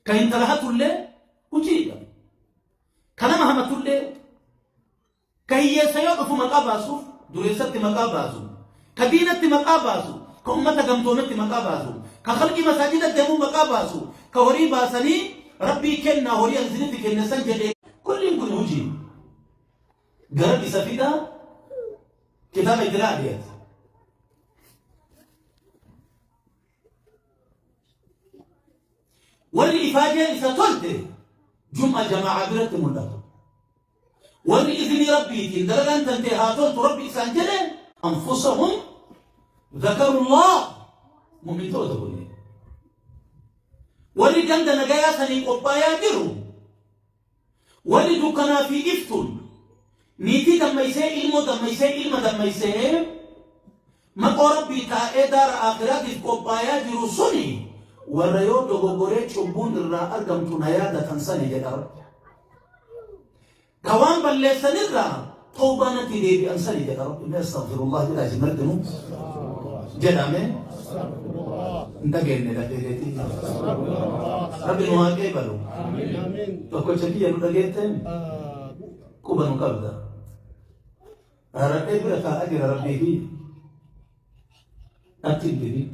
Ka intala hatullee hujiidha. Ka nama hamatullee ka hiyyeessa yoo dhufu maqaa baasuuf dureessatti maqaa baasu. Ka diinatti maqaa baasu. Ka ummata gamtoometti maqaa baasu. Ka khalqii masaajida deemuu maqaa baasu. Ka horii baasanii rabbii kennaa horii ani isinitti kenne san jedhee. Kulliin kun hujii. Gara isa fidaa kitaaba itti laaliyaati. Warri ifaajeen isa tolte jum'a jamaa'a biratti mul'atu. Warri iznii rabbiitiin dalagaan tantee haa toltu rabbi isaan jedhe anfusahum zakarullah mu'mintoota kuni. Warri ganda nagayaa sanii qophaayaa jiru Warri dukkanaa fi iftuun niitii dammaysee ilmoo dammaysee ilma dammaysee maqoo Rabbii taa'ee daara aakhiraatiif qophaayaa jiru suni warra yoo dogoggoree cubbuun irraa argamtu na yaadatan sani jedha Rabbi. Ka waan balleessanirraa tawbaa natti deebi'an sani jedha Rabbi. Mee astaghfirullah jedhaa isin martinuu jedhame hin dhageenye dhageetii. Rabbi nu haa qeebalu. Tokkocha kiyya nu dhageetteen quba nu qabda. Raradhee bira taa'aa jira Rabbii kiyya. Natti hin didin.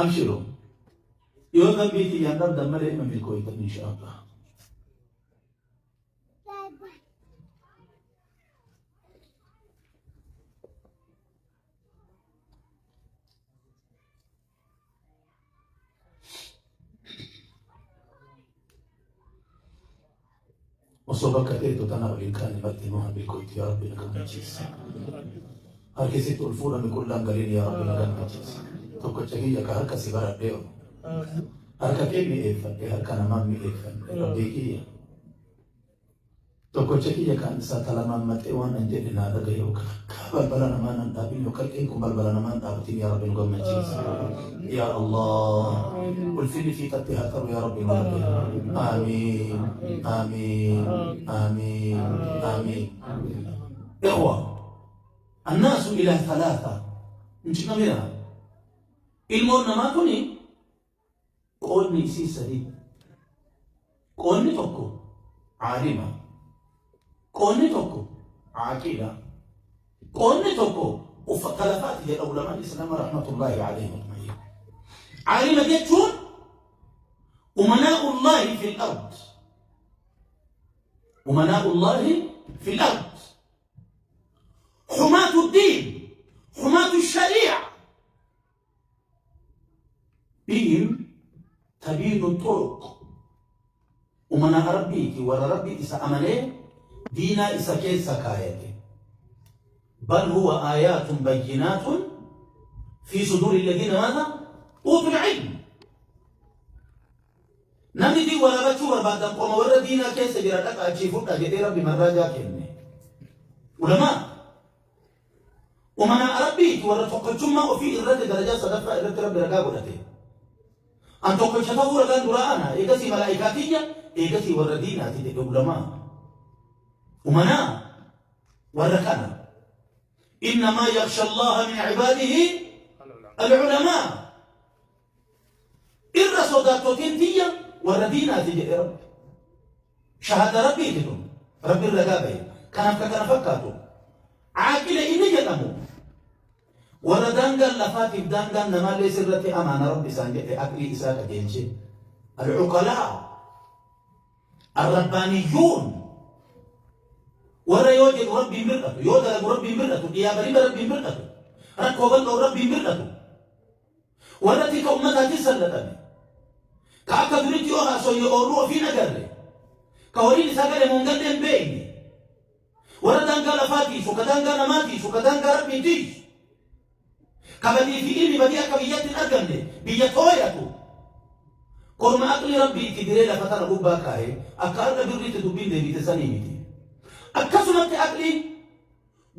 Abshiru. Yoo dambii tiyyaan dhabdan malee ima milkooytan insha Allah. Osoo bakka teettu tana ol hin kaane martinuu haa milkooytu yaa Rabbi na gammachiisi. Harki sitti ol fuudhame qullaan galiin yaa Rabbi na gammachiisi. Tokkocha kiyya ka harka si baradhee ol. Harka kee mi'eeffadhe harka namaa mi'eeffadhe Rabbii kiyya. Tokkocha kiyya kan isaa ta lamaan maxee waan an jedhe naa dhagahe ka balbala namaa nan dhaabin yoo kalqiin kun balbala namaa hin dhaabatin yaa Rabbi nu gammachiisi. Yaa Allah ulfinni fiixatti haa taru yaa Rabbi nu dhagahe. Aamiin Aamiin Aamiin Aamiin. Ikhwa annaasu ilaa thalaatha hin cinqamina. Ilmoon namaa tuni Qoodni isii sadi. Qoodni tokko aalima. Qoodni tokko aaqila. Qoodni tokko uffata lafaati jedha ulamaan Islaama rahmatullaahi alayhim ajma'iin. Aalima jechuun umanaa'ullaahi fil ard. Umanaa'ullaahi fil ard. Humaatu diin. Humaatu shari'a. Bihim tabiinu xuruq umanaa Rabbiiti warra Rabbi isa amanee diinaa isa keessa kaayate. Bal huwa aayaatun bayyinaatun fi suduuri alladhiina maadha uutul ilm. Namni diin waraabachuu barbaadan qoma warra diinaa keessa jira dhaqa achii fudha jedhee Rabbi marraajaa kenne. Ulamaa Umanaa Rabbiiti warra tokkochummaa ofii irratti darajaa sadaffaa irratti Rabbi ragaa godhate. An tokkocha ta'uu ragaan duraa ana, eegasii malaa'ikaa tiyya, eegasii warra diinaati jedhe ulamaa. Umanaa warra kana. Innamaa yakhsha Allaha min ibaadihi al-ulamaa. Irra sodaattotiin tiyya warra diinaati jedhe Rabbi. Shahaada Rabbiiti tun. Rabbiin ragaa bahe. Kanaaf ka kana fakkaatu. Caaqila inni jedhamu warra daangaan lafaatiif daangaan namaallee sirratti amaana Rabbi isaan jedhe aqlii isaa qajeelche. Al-uqalaa Arrabbaaniyyuun warra yoo jedhu Rabbiin bir'atu, yoo dalagu Rabbiin bir'atu, dhiyaa bariba Rabbiin bir'atu, rakkoo bal'oon Rabbiin bir'atu. Warra tika ummataatiin sallatame. Ka akka duritti yoo haasoyne oorruu ofii hin agarre. Ka horiin isaa gale moo hin galle hin beekne. Warra daangaa lafaa tiisu, ka daangaa namaa tiisu, ka daangaa Rabbii tiisu. Ka badii fi ilmi badii akka biyyatti hin argamne biyya tooyatu. Korma aqli Rabbii itti diree lafa tana gubbaa kaaye akka har'a birriitti dubbiin deebite sanii miti. Akkasumatti aqliin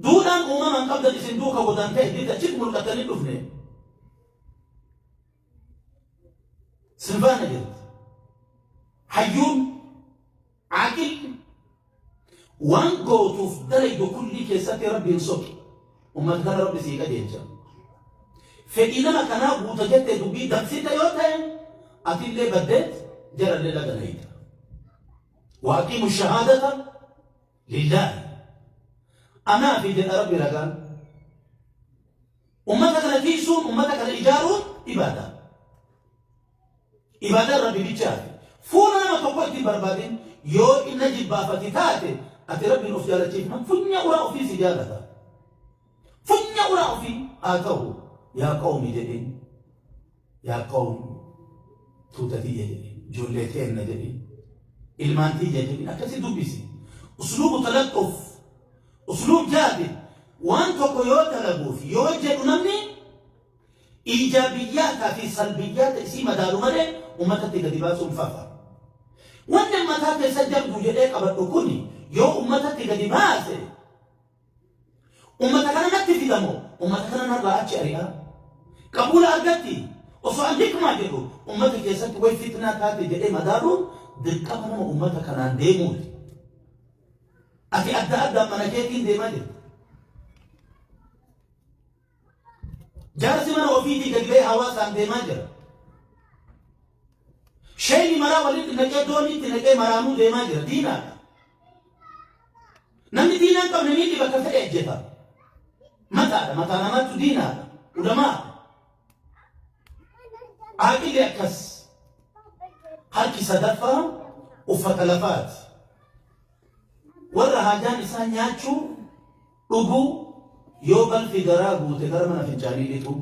Duudhaan uumamaan qabdan isin duuka godaantee iddii achitti mul'attanii dhufne. Sin faana jirti. Hayyuun Aaqilli waan gootuuf dalaydu kullii keessatti Rabbiin soqi. Ummata kana Rabbi sii qajeelcha. Fedhii nama kanaa guuta jettee dubbii dabsita yoo ta'e atillee baddeet jarallee laga nayita. Waaqimu shahaadata lillaahi. Anaafi jedha Rabbi ragaan. Ummata kana tiiksuun, ummata kana ijaaruun ibaadaa. Ibaadaan Rabbi bichaafi. Fuula nama tokko itti hin barbaadin. Yoo inna jibbaafati taate ati Rabbiin of jaalachiifnan funya uraa ofii si jaalata. Funya uraa ofii haa ta'u yaa qawmi jedhiin. Yaa qawmi tuuta tiyya jedhiin. Ijoollee teenna jedhiin. Ilmaan tiyya jedhiin. Akkasi dubbisi. Usluubu talaxxuf. Usluub jaadil. Waan tokko yoo dalaguuf yoo jedhu namni Iijaabiyyaataa fi salbiyyaata isii madaalu malee ummatatti gadi baasuun fafa. Wanni an mataa keessa jabduu jedhee qabadhu kuni yoo ummatatti gadi baase ummata kana natti fida moo ummata kana narraa achi ari'a? Qabuula argatti? Osoo an hikmaa jedhu ummata keessatti way fitnaa taate jedhee madaaluun dirqama nama ummata kanaan deemuuti. Ati adda addaan mana keetiin deemaa jirta. Jaarsi mana ofiitii gadi ba'ee hawaasaan deemaa jira. Sheeyni maraa walitti naqee dooniitti naqee maraanuu deemaa jira. Diinaadha. Namni diinaa hin qabne miidhi bakka fedhe ejjeta. Mataadha. Mataa namaattu diinaadha. Ulamaadha. Aaqilli akkas. Harki sadaffaa uffata lafaati. Warra haajaan isaa nyaachuu, dhuguu, yoo balfi garaa guute gara mana fincaanii lixuu.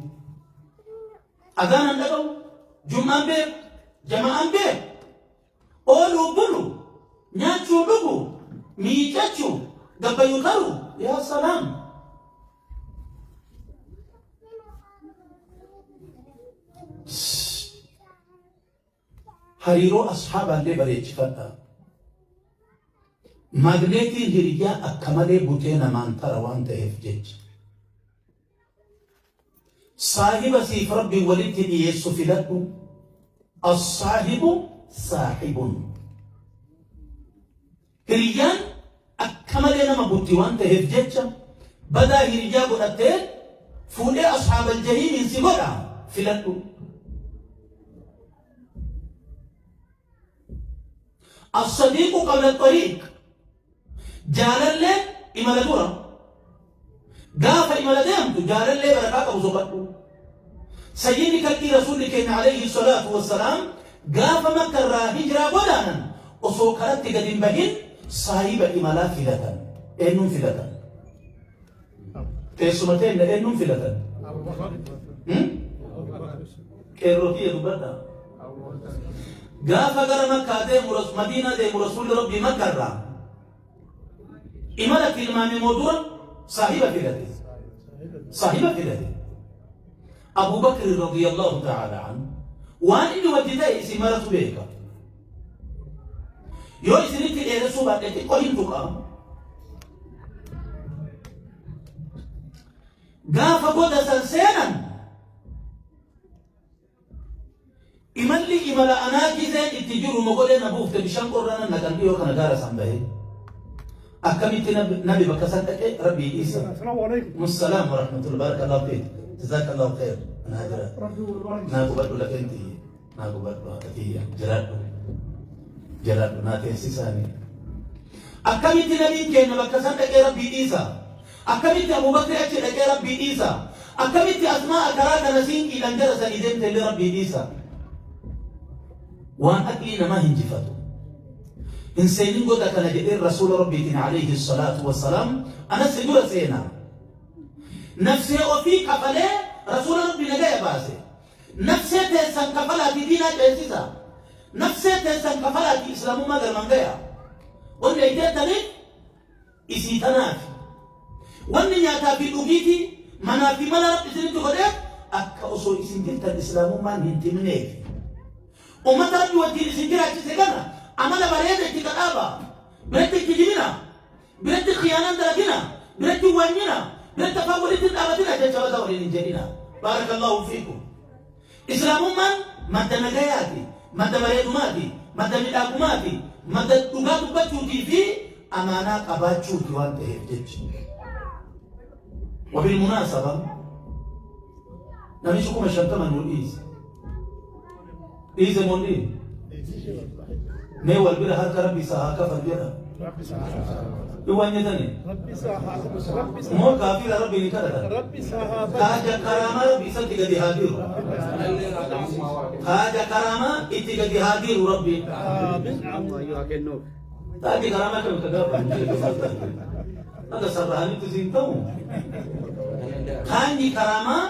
Adaanan dhaga'u, jum'aan beeku, jama'aan beeku, ooluu bulu, nyaachuu dhugu, miicachuu, gabbayuu taruu, yaa salaam. Hariiroo ashaabaallee bareechifadhaa. Maagneetiin hiriyyaa akka malee butee namaan tara waan ta'eef jecha. Saahiba siif Rabbiin walitti dhiyeessu filadhu. As-saahibu saahibun. Hiriyyaan akka malee nama butti waan ta'eef jecha badaa hiriyyaa godhattee fuudhee ashaabal jahiimiin si godha filadhu. As-sadiiqu qabla xariiq jaalalleen imala dura gaafa imala deemtu jaalallee barakaa qabu soqadhu. Sayyidni kalqii Rasuulli keenya alayhi salaatu wassalaam gaafa Makka irraa hijiraa godaanan osoo karatti gad hin bahin saahiba imalaa filatan. Eenyuun filatan? Teessuma teenna eenyuun filatan? Qeerroo kiyya dubbadha. Gaafa gara Makkaa deemu Madiinaa deemu Rasuulli Rabbii Makka irraa imala tilmaame moo dura saahiba filate. Saahiba filate. Abu Bakr radiyallahu ta'ala an waan inni wajji ta'e isin maratu beeka. Yoo isinitti dheeressuu baadhe xiqqoo hin tuqa. Gaafa goda san seenan Imalli imala anaa gizeen itti jiru mogolee na buufte bishaan qorraa nan naqan dhiyoo kana gaara san bahee. Akkamitti nabi bakka san dhaqe rabbii dhiisa. Assalamu alaikum. Mussalaam wa rahmatullahi barakallahu fiik. Jazakallahu khair. Naa jira. Rabbi wal barakatu. Naa qubadhu lafeen tiyya. Naa qubadhu haadha tiyya. Jiraadhu. Jiraadhu naa teessisaani. Akkamitti nabiin keenya bakka san dhaqee rabbii dhiisa. Akkamitti Abuu Bakri achi dhaqee Rabbii dhiisa? Akkamitti Asmaa'a karaa kana siinqiidhaan gara sanii deemte illee Rabbii dhiisa? Waan aqlii namaa hinjifatu. Hin seenin goda kana jedheen Rasuula Rabbiitiin alayhi salaatu wassalaam anas si dura seena. Nafsee ofii kafalee Rasuula Rabbi nagaya baase. Nafsee teessan kafalaatii diinaa ceesisa. Nafsee teessan kafalaatii islaamummaa galmaan gaya. Wanni eegdeettaniif isii tanaafi. Wanni nyaataa fi dhugiitii, manaa fi mala Rabbi isinitti godheef akka osoo isin jirtan islaamummaan hin timneefi. Ummata Rabbi wajjiin isin jiraachise kana amala bareeda itti qadhaaba. Biratti hin kijibina. Biratti khiyaanaan dalagina. Biratti hin waanyina. Biratti afaan walitti hin dhaabatina jecha badaa waliin hin jedhina. Baarakallahu fiikum. Islaamummaan madda nagayaati. Madda bareedumaati, madda midhaagumaati, madda dhugaa dubbachuutii fi amaanaa qabaachuuti waan ta'eef jecha. Wabilmunaasaba namichi 50,000 nuu dhiise. Dhiise moo hin dhiise? Mee wal bira harka Rabbi isaa haa kafalu jedha. Hin waan jetani? Moo kaafira Rabbi ni kadhatan? Taaja karaamaa Rabbi isatti gadi haa diru. Taaja karaamaa itti gadi haa diru Rabbi. Taaji karaamaa kan ka gaafatu. Akka sarrahanitti siin ta'u. Taanyi karaamaa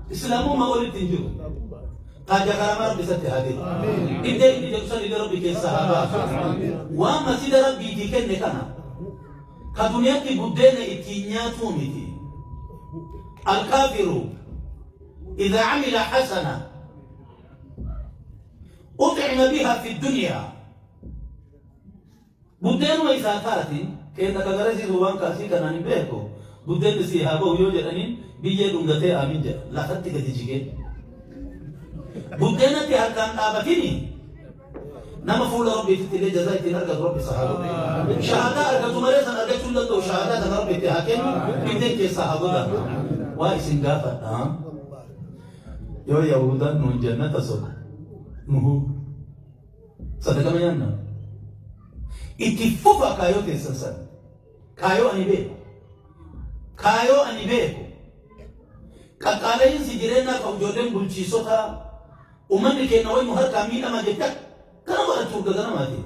Islaamummaa olitti hin jiru. Taaja karaamaa Rabbi isatti haa diru. Iddee inni jedhu san illee Rabbi keessaa haa baasu. Waan masjida Rabbiitii kenne kana ka duniyaatti buddeena ittiin nyaatuu miti. Alkaafiru idhaa amila hasana uxcima biha fi dunyaa. Buddeenuma isaa taati, keenna ka garasiisu waan ka asii kanaan hin beeku, buddeenni sii haa bahu yoo jedhaniin biyyee dhungatee aamin jedha, lafatti gadi jigee. Buddeenatti harkaan dhaabatini nama fuula Rabbiititti illee jazaa ittiin argatu Rabbi isa haa godhu. Shahaadaa argatu malee san argachuu hin danda'u, shahaadaa tana Rabbi itti haa kennu, biddeen keessaa haa godaanu. Waa isin gaafadha. Yoo Yahuudaan nuun jannata soqu, nuhuu. Sadaqama nyaanna. Itti fufa kaayoo teessan san. Kaayoo ani beeku. Kaayoo ani beeku. Qaqqaala'iinsi jireenyaa qabu ijoolleen bulchiisotaa uummanni keenya waynu harkaa miidhama jette akkana godhachuu gaganamaati.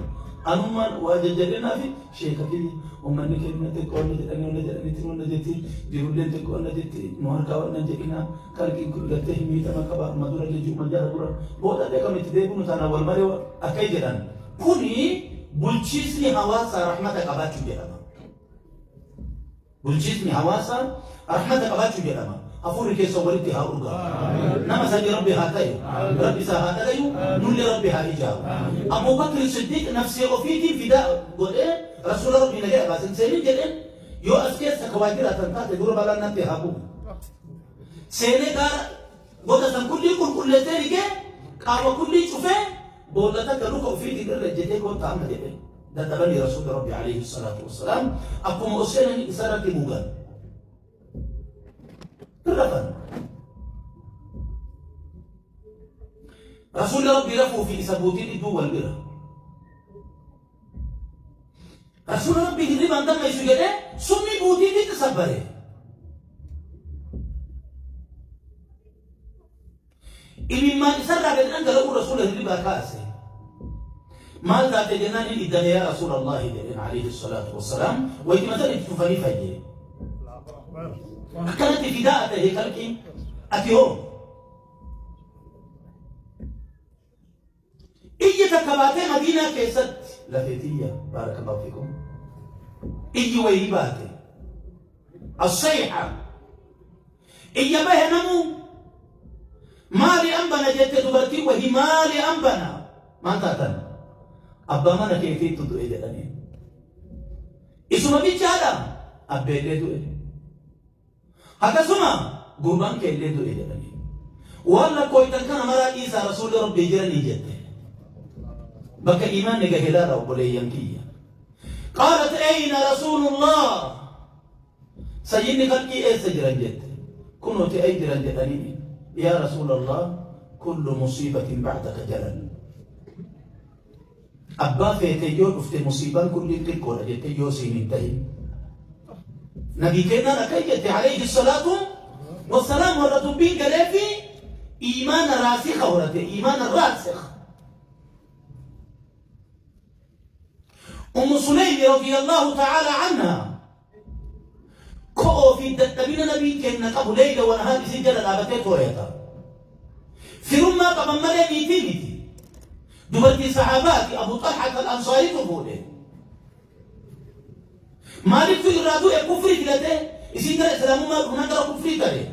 Anummaan waa jajjabinaa fi sheeka kiyya uummanni keenya xiqqoo wanna jedhanii wanna jedhaniitti wanna jetti jirulleen xiqqoo wanna jetti nu harkaa wanna jedhinaa. Kalqiin kun gartee hin miidhama qaba amma dura illee ji'uma jaha dura boodallee kam itti deebinu taanaan wal maree akkai jedhan. Kuni bulchiisni hawaasaa rahmata qabaachuu jedhama. Bulchiisni hawaasaa rahmata qabaachuu jedhama. Hafuurri keessan walitti haa urgaa'u. Nama sanii Rabbi haa ta'e. Rabbi isaa haa dhagayu. Nullee Rabbi haa ijaaru. Abuu Bakri Siddiq nafsee ofiitiin fidaa godhee Rasuula Rabbii nagaya baasin seenin jedheen yoo as keessa ka waa jiraatan taate dura balaan natti haa bu'u. Seenee gaara goda san kullii qulqulleessee dhiqee qaama kullii cufee boolla takka luka ofiitiin irra ejjetee koottaa amma jedhe. Dadhabanii Rasuulli Rabbi alayhi salaatu wassalaam akkuma ol seenanii isarratti mugan. Rafan. Rasuulli Rabbi rafuu fi isa buutiin iddoo wal bira. Rasuula Rabbii hirribaan dammaysu jedhee summii buutiititti sabbare. Imimmaan isarraa gadi dhangala'uu Rasuula hirribaa kaase. Maal taate jennaan hin iddame yaa Rasuula Allaahi jedheen alayhi salaatu wassalaam waytima san itti tufanii fayye. Akkanatti fidaa ta'e kalqiin ati hoo? Iyyi takka baatee Madiinaa keessatti lafee tiyya baarakallahu fiikum iyyi wayii baate assayha iyya bahe namuu maali an bana jette dubartiin wahii maali an bana maal taatan abbaa mana keetiittu du'e jedhanii isuma bichaadha abbeellee du'e Akkasuma gurbaan kee illee du'e jedhanii. Waan lakkooytan kana maraa dhiisaa Rasuulli Rabbii jiranii jette. Bakka iimaanni gahe laala obboleeyyan kiyya. Qaalat ayna Rasuulullah. Sayyidni kalqii eessa jiran jette. Kunooti ay jiran jedhanii. Yaa Rasuulallah kullu musiibatin ba'daka jalal. Abbaa feete yoo dhufte musiibaan kulliin xiqqoodha jette yoo siin hin tahin. Nabii kennaan akka jette alayhi salaatu wassalaam warra dubbiin galeefi iimaana raasikha horate iimaana raasikh. Ummu Suleymi radiyallahu ta'ala anha ko'oo fi dadhabina nabiin kenna qabu leeyla wanahaan isin jala dhaabatee tooyata. Firummaa qaban malee niitii miti. Dubartii sahaabaati Abu Xalhat al-Ansaaritu fuudhe. Maalittu irraa du'e kufrii filatee isiin gara islaamummaa dhufnaan gara kufrii tare.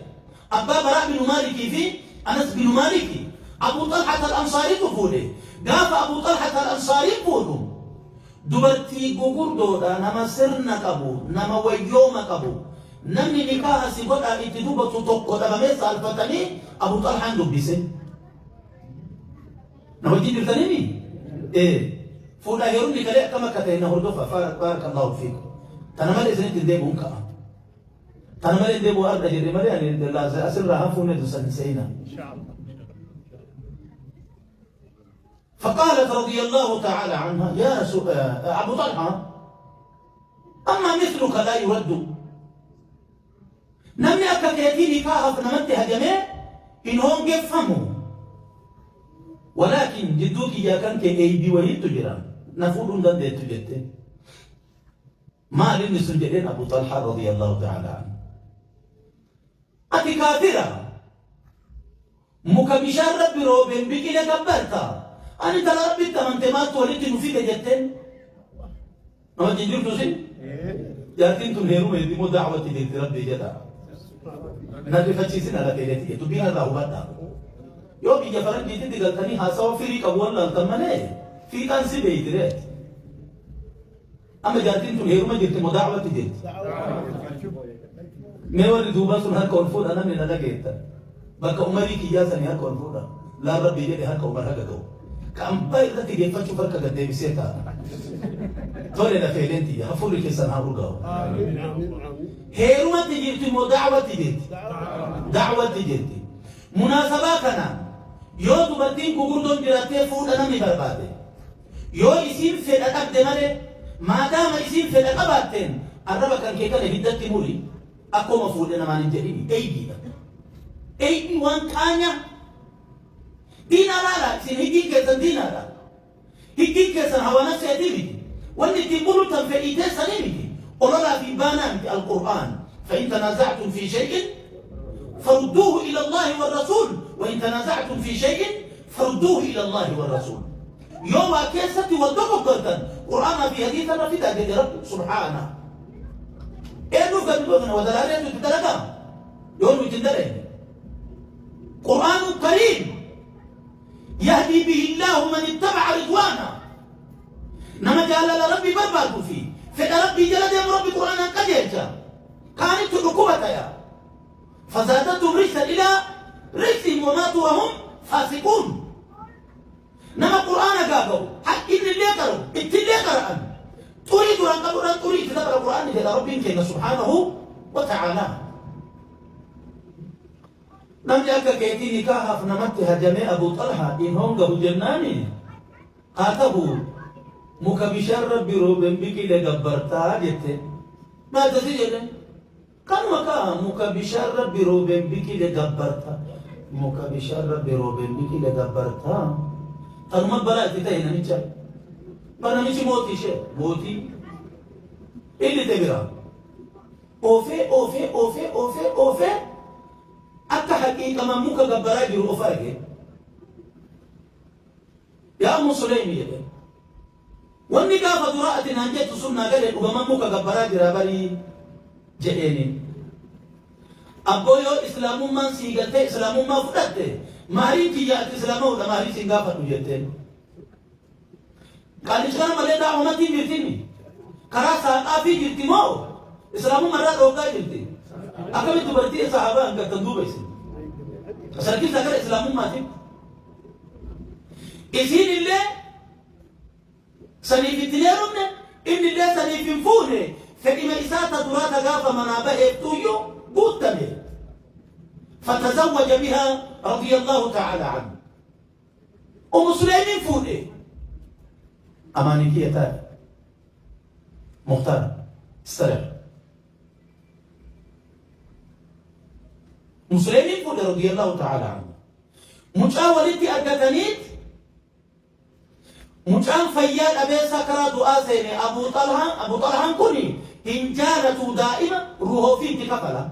Abbaa Baraa binu Maalikii fi Anas binu Maaliki Abu Xalhat al-Ansaaritu fuudhe. Gaafa Abu Xalhat al-Ansaarii fuudhu dubartii gugurdoodha nama sirna qabu nama wayyooma qabu namni nikaaha si godhaa itti dubbatu tokko dhabamee saalfatanii Abu Xalhaan dubbise. Na wajjin jirtaniimi? Ee. Fuudhaa heerumni kalee akkam akka ta'e na hordofa. Baarakallahu fiikum. Tana malee isinitti hin deebi'uun ka'a. Tana malee hin deebi'u arga jedhe malee ani asirraa hafuun hedduu san hin seenaa. فقالت رضي الله تعالى عنها يا أبو طلحة أما مثلك لا يرد Namni akka keetii nikaahaaf namatti hajamee hin hoongeffamu. Walaakin jidduu kiyyaa kan kee eeybii wahiittu jira. Na fuudhuu hin dandeettu jette. Maal inni sun jedheen Abu Xalhaa radiyallahu ta'ala anhu. Ati kaafira muka bishaan Rabbi roobeen biqile gabbarta. Ani intala Rabbitti amante maaltu walitti nu fide jetteen. Na wajjin jirtu isin? Jaartiin tun heeruma heddi immoo daawwatti jirti Rabbii jedha. Na rifachiisin ala ta'eeti dubbii irraa hubadha. Yoo biyya faranjiititti galtanii haasawa firii qabu wallaaltan malee fiixaan si beeyti ree. Amma jaartiin tun heeruma jirti moo daawwatti jirti? Mee warri duubaa sun harka ol fuudha namni na dhageettan. Bakka umarii kiyyaa sanii harka ol fuudha. Laan Rabbii jedhe harka Umar haga ga'u. Ka ambaa irratti geeffachuuf harka gad deebisee taa'a. Tole lafeeleen tiyya hafuurri keessan haa urgaa'u. Heerumatti jirti moo da'watti jirti? Da'watti jirti. Munaasabaa kanaan yoo dubartiin gugurdoon jiraattee fuudha namni barbaade yoo isiin fedha dhabde malee maadaama isiin fedha qabaatteen arraba kan kee kana hiddatti muri akkuma fuudhe namaan hin jedhini eeyyiidha. Eeybii waan qaanya diinaa laala isin higgiin keessan diinaadha. Higgiin keessan hawa nafseetii miti. Wanni ittiin bulultan fedhii teessanii miti. Ololaa fi baanaa miti alqur'aan. فإن تنازعتم في شيء فردوه إلى الله والرسول وإن تنازعتم في شيء فردوه إلى الله والرسول يوم كيستي والدقبرتن قرآن في حديث في داجة رب سبحانه eenyuuf gadi gootana wadalaalee itti dalagaa yoo nu itti hin dalagne qur'aanu kariim yahdii bihi illaahu man ittaba'a ridwaana nama jaalala rabbii barbaaduu fi fedha rabbii jala deemu rabbi qur'aanaan qajeelcha kaanittu dhukkuba taya fazaadathum rijsan ilaa rijsihim wamaatuu wahum faasiquun Nama Qur'aana gaaga'u, haqqi inni illee qara'u, itti illee qara'an, xurii duraan qaburraan xurii itti dabala Qur'aanni jedha Rabbiin keenya subhaanahu wa ta'aalaa. Namni akka keetii nikaahaaf namatti hajamee Abu Xalhaa hin hongahu jennaani haa ta'u muka bishaan Rabbi roobeen biqile gabbartaa jette. Maal tasi jedhe? Kanuma kaa muka bishaan Rabbi roobeen biqile gabbarta. Muka bishaan Rabbi roobeen biqile gabbarta. Tanuma balaa itti ta'e namicha. Bar namichi mootii ishee mootii. Inni ta'e bira. Oofee oofee oofee oofee oofee akka haqiiqaman muka gabbaraa jiru of arge. Yaa Ummu Suleymi jedhe. Wanni gaafa duraa ati naan jettu sun naa gale dhugaman muka gabbaraa jira barii jedheeni. Abboo yoo islaamummaan sii galtee islaamummaa fudhatte mahriin kiyya ati islaama'uudha mahrii siin gaafadhu jetteen. Qaallicha kana malee daa'umatti hin jirtini. Karaa saaqaafii jirti moo islaamummaa irraa dhooggaa jirti. Akkamitti dubartii sahaabaa hin gattan duuba isin. Sarkisaa gara islaamummaatiin. Isiin illee saniif itti hin heerumne, inni illee saniif hin fuune, fedhima isaa ta duraa ta gaafa manaa baheeftuuyyuu guuttame. Fatazawwaja bihaa radiyallahu ta'ala anhu. Ummu Suleymiin fuudhe. Amaanii kiyya taa'e. Mukhtaar. Istarih. Ummu Suleymiin fuudhe radiyallahu ta'ala anhu. Mucaa walitti argataniit mucaan fayyaa dhabeessa karaa du'aa seene Abuu Xalhaan Abuu Xalhaan kun hin jaalatuu daa'ima ruuha ofii itti kafala.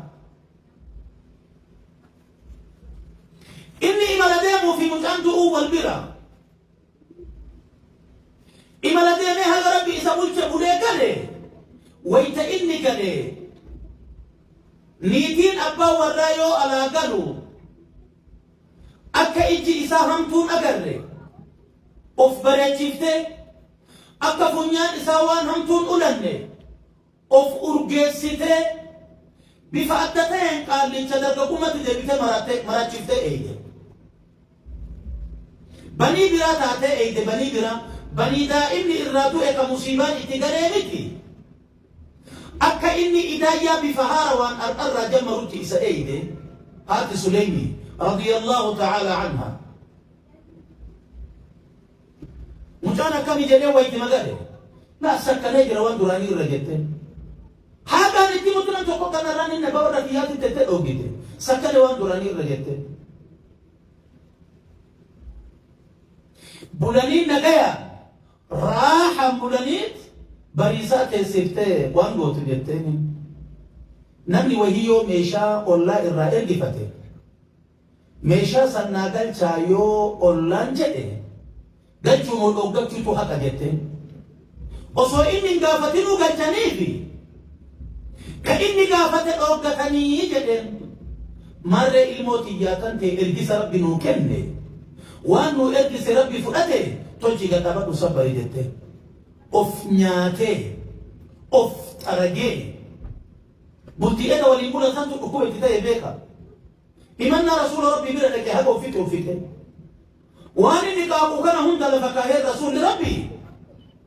Inni imala deemuu fi mucaan du'uu wal bira. Imala deemee haga Rabbi isa bulche bulee gale wayta inni gale niitiin abbaa warraa yoo alaa galu akka ijji isaa hamtuun agarre of bareechiftee akka funyaan isaa waan hamtuun ulanne of urgeessitee bifa adda ta'een qaallicha dargaggummaatti deebitee marachiftee eeyde. Banii biraa taatee eeyde banii biraa banii daa'imni irraa du'e ka musiibaan itti galee miti. Akka inni idaayyaa bifa haarawaan har'arraa jammarutti isa eeyde haati Suleymi radiyallahu ta'ala anha. Mucaan akkami jedhee wayti magale. Laa sakkanee jira waan duraanii irra jetteen. Haadhaan itti mutu nam tokko kanarraan inni abbaa warra kiyyaatti tettee dhoogite. Sakkane waan duraanii irra jetteen. Bulanii nagaya raaxan bulaniit bariisaa teessiftee waan gootu jetteeni. Namni wahii yoo meeshaa ollaa irraa ergifate meeshaa san naa galchaa yoo ollaan jedhe galchuu moo dhooggachuutu haqa jetteen. Osoo inni hin gaafatinuu galchaniifi ka inni gaafate dhooggatanii jedheen. Maarree ilmoo tiyyaa tan ta'e ergisa Rabbi nuu kenne waan nuu ergise Rabbi fudhate tolchii gad dhaabadhu sabbari jetteen. Of nyaatee of xaragee bultii eda waliin bulan santu dhukkuba itti ta'e beeka. Himannaa Rasuula Rabbii bira dhaqe haga of fixe of fixe. Waan inni qaaqu kana hunda lafa kaahee Rasuulli Rabbii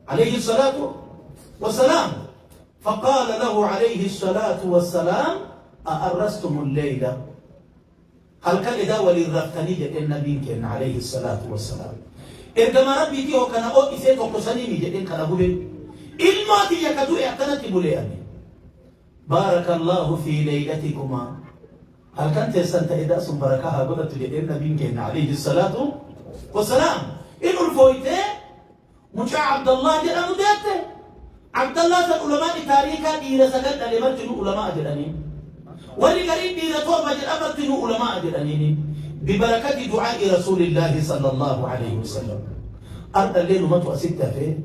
alayhi salaatu wassalaam فقال له عليه الصلاة والسلام أأرستم الليلة هل كان إذا ولي رفتني جدين نبي كان عليه الصلاة والسلام إرجما ربي تيهو كان أو إسي تقصني جدين كان أبو إلما تي يكدو إعتنتي بولي بارك الله في ليلتكما Halkan teessan ta edaa sun barakaa haa godhattu jedheen nabiin keenya alayhi salaatu wassalaam. In ulfooytee mucaa Abdallah jedhamu deette. Abdallah san ulamaani taariikaa dhiira sagal dhale martinuu ulamaa jedhaniin. Warri gariin dhiira torba jedhan martinuu ulamaa jedhaniin. Bibarakati du'aa'i rasuulillaahi sallallahu alayhi wasallam. Ardhallee numatu asitti hafee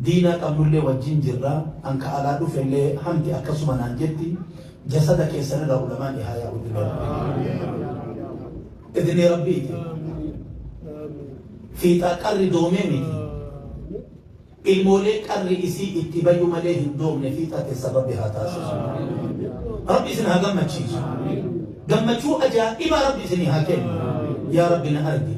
diinaa qabnullee wajjin jirra. An ka alaa dhufellee hamti akkasuma naan jetti. Jasada keessan irraa ulamaan haa yaa'u idni Rabbiiti. Fiixaa qarri doomee miti. Ilmoolee qarri isii itti bayu malee hin doomne fiixaa keessan Rabbi haa taasisu. Rabbi isin haa gammachiisu. Gammachuu ajaa'ibaa Rabbi isinii haa kennu. Yaa Rabbi na argi.